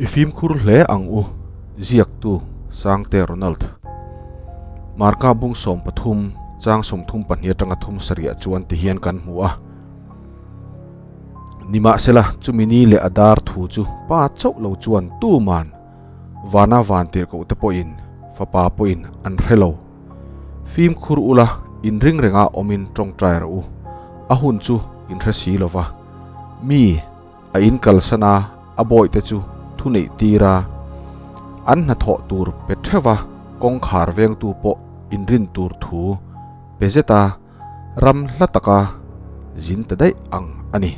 I fimkhur hle ang u, ziaktu Sangte Ronald. Marka bung 13 chang 32 atanga 37 chuan ti hian kan hmu a. Nimahsela chumi ni leh a dar thu chu pa chauh lo chuan tuman vana van tirhkoh te pawhin fapa pawhin an hre lo. Fimkhur ula in ring renga awmin tawngtai rawh u. A hun chu in hre si lova. Mi a in kalsana a bawihte chu thu neih tira an hnathawh tur pe theuha kawngkhar vengtu pawh in rin tur thu pe zeta ram hla taka zin ta daih ang ani.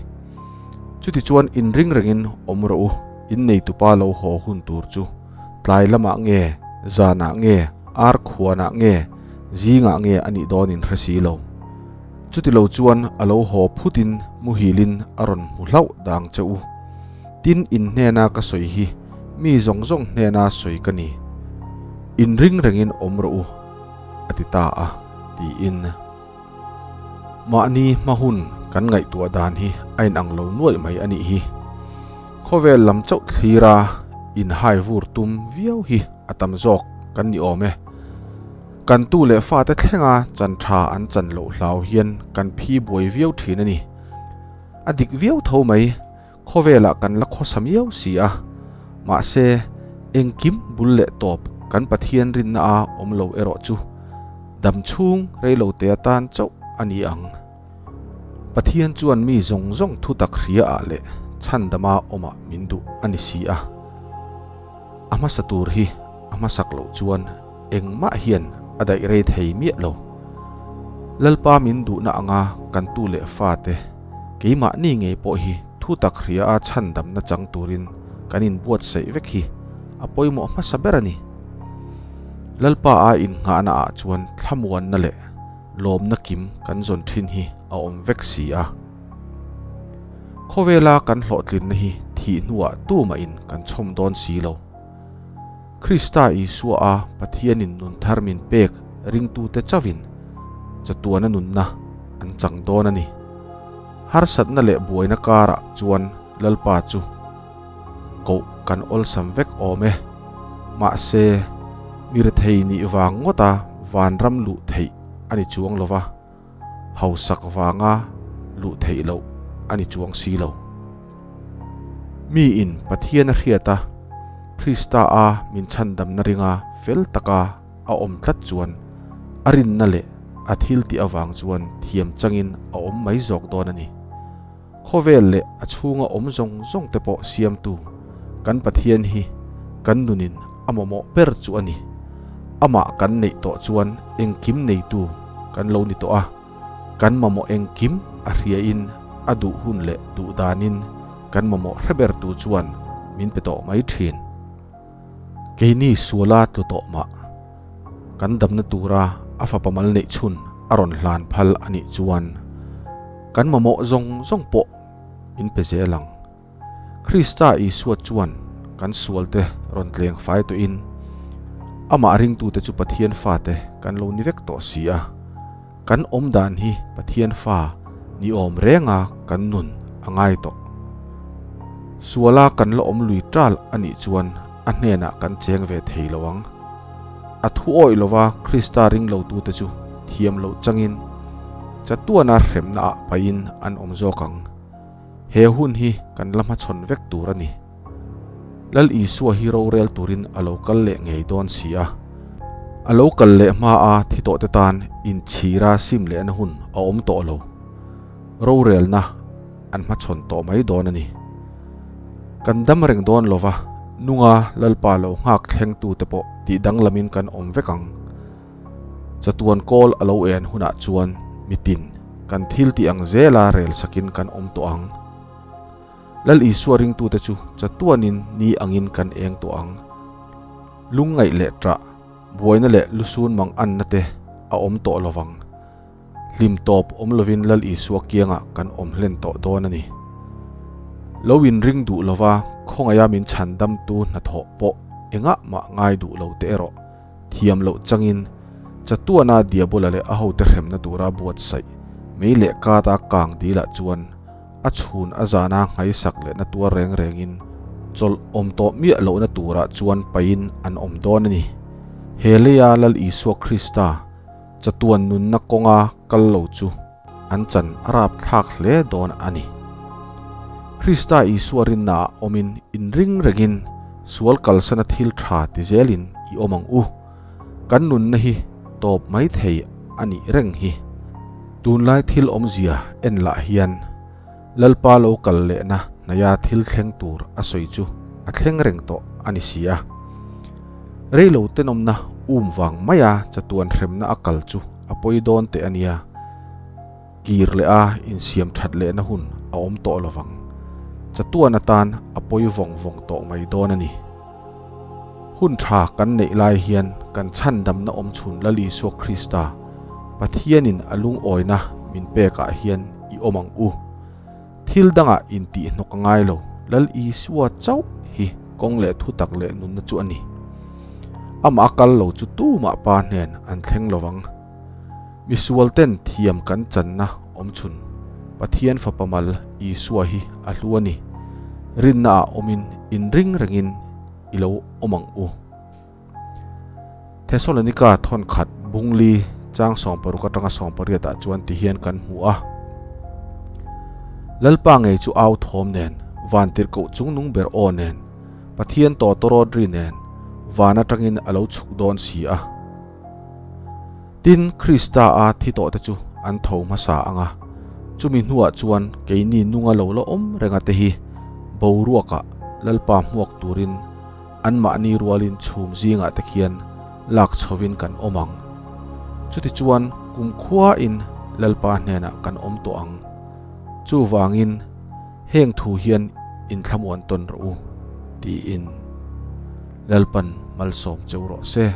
Chuti chuan in ring rengin awm rawh u in nei tupa lo haw hun tur chu tlai lamah nge zanah nge ar khuanah nge zingah nge ani dawn in hre si lo. Chuti lo chuan a lo haw phutin muhilin a rawn hmu hlauh dang che u. Tin in hnena ka sawi hi mi zawng zawng hnena sawi ka ni. In ring rengin awm rawh u a ti ta a tiin. Mahni hmahun kan ngaihtuah dan hi a inang lo nuaih mai anih hi. Khawvel lam chauh thlira in hai vur tum viau hi a tam zawk kan ni awm e. Kan tu leh fa te thlenga chan tha an chan loh hlau hian kan phi buai viau thin ani. A dik viau tho mai khawvela kan la khawsam iau si a. Mahse engkim bul leh tawp kan Pathian rinna a awm lo erawh chu dam chhung reilo te atan chauh ani ang. Pathian chuan mi zawng zawng thu tak hria ah leh chhandama awma min duh ani si a. A hmasa tur hi a hmasak loh chuan engmah hian a daih rei thei miah lo. Lalpa min duhna anga kan tu leh fa te keimah ni ngei pawh hi thu tak hria a chhandamna chang turin kan in buat saih vek hi a pawimawh hmasa ber ani. Lalpa a in nghahna ah chuan thlamuan na leh lawmna kim kan zawn thin hi a awm vek si a. Khawvela kan hlawhtlin na hi thih hnuah tu mah in kan chhawm dawn si lo. Krista Isua a Pathianin nun thar min pek ringtu te chawin chatuana nunna an chang dawn ani. Harsatna leh buaina kara chuan Lalpa chu ko kan awlsam vek awm e. Mahse mi rethei ni wang ngawta van ram lu thei ani chuang lova. Hausak wanga lu thei lo ani chuang si lo. Mi in Pathian a hriata Krista a min chhandam na ringa fel taka a awm tlat chuan a rinna leh a thil ti awang chuan thiam changin a awm mai zawk dawn ani. Khawvel leh a chhunga awm zawng zawng te pawh siam tu kan Pathian hi kan nunin a mamawh ber chu ani. Amah kan neih tawh chuan engkim nei tu kan lo ni tawh a. Kan mamawh engkim a hria in a duh hun leh duh danin kan mamawh hreber tu chuan min pe tawh mai thin. Keini suala tlu tawh mah kan damna tura a fa pamal neih chhun a rawn hlan phal anih chuan kan mamawh zawng zawng pawh min pe zel ang. Krista Isua chuan kan sualte rawn tleng fai tawh in amah ringtu te chu Pathian fa te kan lo ni vek tawh si a. Kan awm dan hi Pathian fa ni awm renga kan nun a ngai tawh. Suala kan la awm lui tal anih chuan a hnenah kan cheng ve thei lo ang. A thu awih lova Krista ring lo tu te chu thiam lo changin chatuana hremna ah pain an awm zawk ang. He hun hi kan la hmachhawn vek tur ani. Lal Isua hi rorel turin a lo kal leh ngei dawn si a. A lo kal leh hma a thi tawh te tan in chhira sim leh na hun a awm tawh lo. Rorel na an hmachhawn tawh mai dawn ani. Kan dam reng dawn lova nunga Lalpa lo nghak thleng tu te pawh ti dang lamin kan awm vek ang. Chatuan kawl a lo en hunah chuan mitin kan thil ti ang zela rel sakin kan awm tawh ang. Lal Isua ringtu te chu chatuanin ni angin kan eng tawh ang. Lungngaih leh tra buaina leh lusun mang an na te a awm tawh lovang. Hlim tawp awm lovin Lal Isua kianga kan awm hlen tawh dawn ani. Lo in ring duh lova khawngaya min chhandam tu hnathawh pawh enga mah ngai duh lo te erawh thiam loh changin chatuana diabola leh a ho te hremna tura buat saih mei leh kata kang dila chuan a chhun a zana ngai sak leh na tuar reng rengin Chawlh awm tawh miah lohna turah chuan pain an awm dawn a ni. He leia Lal Isua Krista chatuan nunna kawnga kal lo chu an chan a rapthlak hle dawn a ni. Krista Isua rinnaah awmin inring rengin sual kalsana thil tha ti zelin i awm ang u. Kan nunna hi tawp mai thei a nih reng hi. Tunlai thil awmzia en lah hian Lalpa lo kal lehna hnaia thil thleng tur a sawi chu a thleng reng tawh a ni si a. Reilo tenawmna um vang maia chatuan hremna a kal chu a pawi dawn teh a nia. Kir leh a insiam that lehna hun a awm tawh lovang. Chatuan atan a pawi vawng vawng tawh mai dawn a ni. Hun tha kan neih lai hian kan chhandamna awm chhun Lal Isua Krista, Pathianin a lungawina min pekah hian i awm ang u. Thil dangah intihhnawk a ngai lo, Lal Isua chauh hi kawng leh thutak leh nunna chu a ni. Amah a kal lo chu tumah Pa hnen an thleng lovang. Misualten thiam kan channa awm chhun Pathian Fapa mal Isua hi a hlu a ni. Rinnaah awmin inring rengin i lo awm ang u. Thesalonika thawnkhat bungli chang 60 atanga 80 ah chuan ti hian kan hmu a. Lalpa ngei chu au thawm nen, van tirhkoh chungnung ber aw nen, Pathian tawtawrawt ri nen, van atangin a lo chhuk dawn si a. Tin, Krista a thi tawhte chu an tho hmasa ang a, chumi hnuah chuan keini nunga lo la awm renga te hi boruakah Lalpa hmuak turin anmahni rualin chhum zingah te khian lak chhovin kan awm ang. Chutichuan kumkhuain Lalpa hnenah kan awm tawh ang. Chuvangin heng thu hian inthlamuan tawn rawh u, tiin Lalpan malsawm cheu rawh se.